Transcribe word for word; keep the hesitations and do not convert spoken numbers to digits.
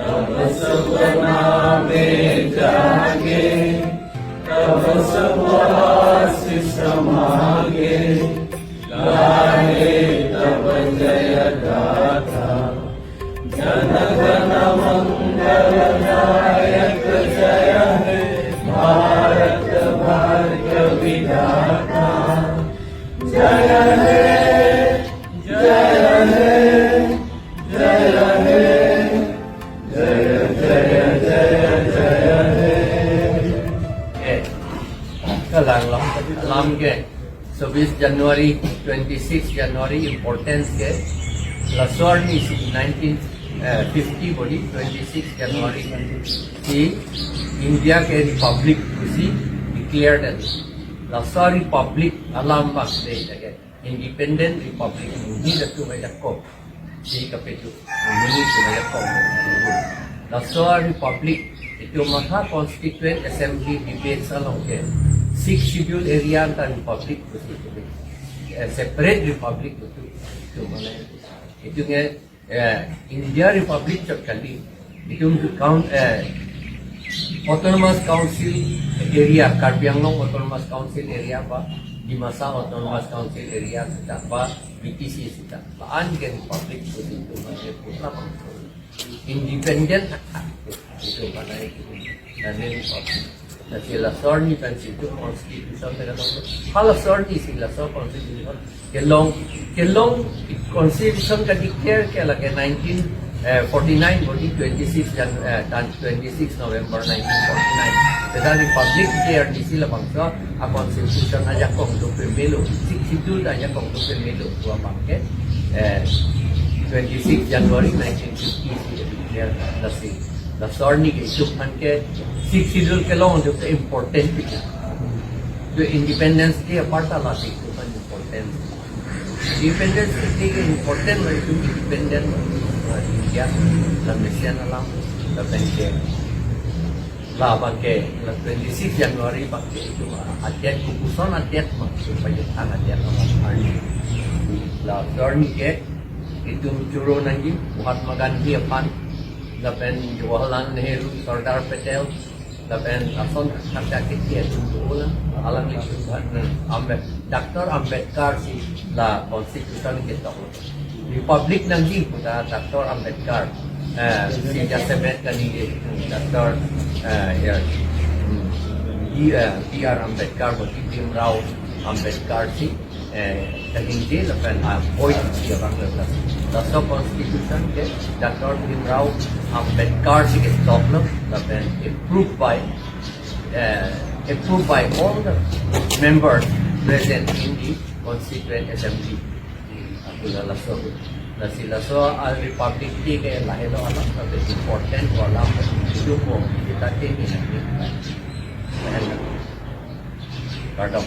तब सब नामे जागे, तब सब आशीष मांगे, गाए तब जय गाथा। जन गण मंगल दायक जय हे, भारत भाग्य विधाता। जय हे, जय हे, जय हे, जय, जय, जय, जय हे। Eh, kalang lam, lam ke, chobis January, twenty six January importance ke, laso arni si nineteen fifty bodi twenty six January si India ke Republic pusi declare det. Laso Republic alam bak de lake. Independent Republic, hindi latum ajakong. Si kapetu, hindi latum ajakong. Laso Republic, itum matha Constituent Assembly debates along ke, Sixth Schedule area ta Republic pusi, eh, separate Republic putu, itum mane, itum nge, eh, India Republic chot kali. Itum count, eh, Autonomous Council area, Karbi Anglong Autonomous Council area ba, Dimasa Autonomous Council area seta ba, B T C seta. Ba-an ke Republic pusi itum mane putra bangso. Independent attack itum mane itum. Nane Republic. Lasi laso arni pensi itum constitution te kadokave. Ha laso arni si laso constitution kelong, kelong constitution ka-declare ke lake nineteen forty-nine bodi twenty six Jan, eh, tan twenty six November nineteen forty-nine. Seta Republic Day arni si labangso a-constitution ajakong dopemelo, Sixth Schedule ajakong dopemelo pu abang ke, eh, twenty six January nineteen fifty si declare. Lasi laso arni ke itum aphan ke Sixth Schedule kelong dopem important itum. To Independence Day apar ta lasi itum aphan important. Independence Day ke important lo itum independent, uh, India, la mesen alam, lapen ke, la abang ke, la twenty six January abang ke itum adet, kopuson adet ma, itum pajutang adet alam arni. Laso arni ke, itum choro nangji, Mahatma Gandhi aphan, lapen Jawaharlal Nehru, Sardar Patel, lapen ason kacharli atum do-an, alangli chunbang, Ambe-, Doctor Ambedkar si la constitution ketok. Republic nangji pu ta Doctor Ambedkar, eh, si jasemet kaningje, Doctor, eh, ya, hmm, B, eh, B R Ambedkar, boti Bhimrao Ambedkar si, eh, kaningje lapen, ah, appoint si abang le. Laso constitution ke Doctor Bhimrao Ambedkar si ketoklo lapen approved by, eh, approved by all the members present in the Constituent Assembly. Ako la laso. Lasi laso a-Republic Day ke lahelo alam, tapi important ko alam, itum mo kita tini. Kardom.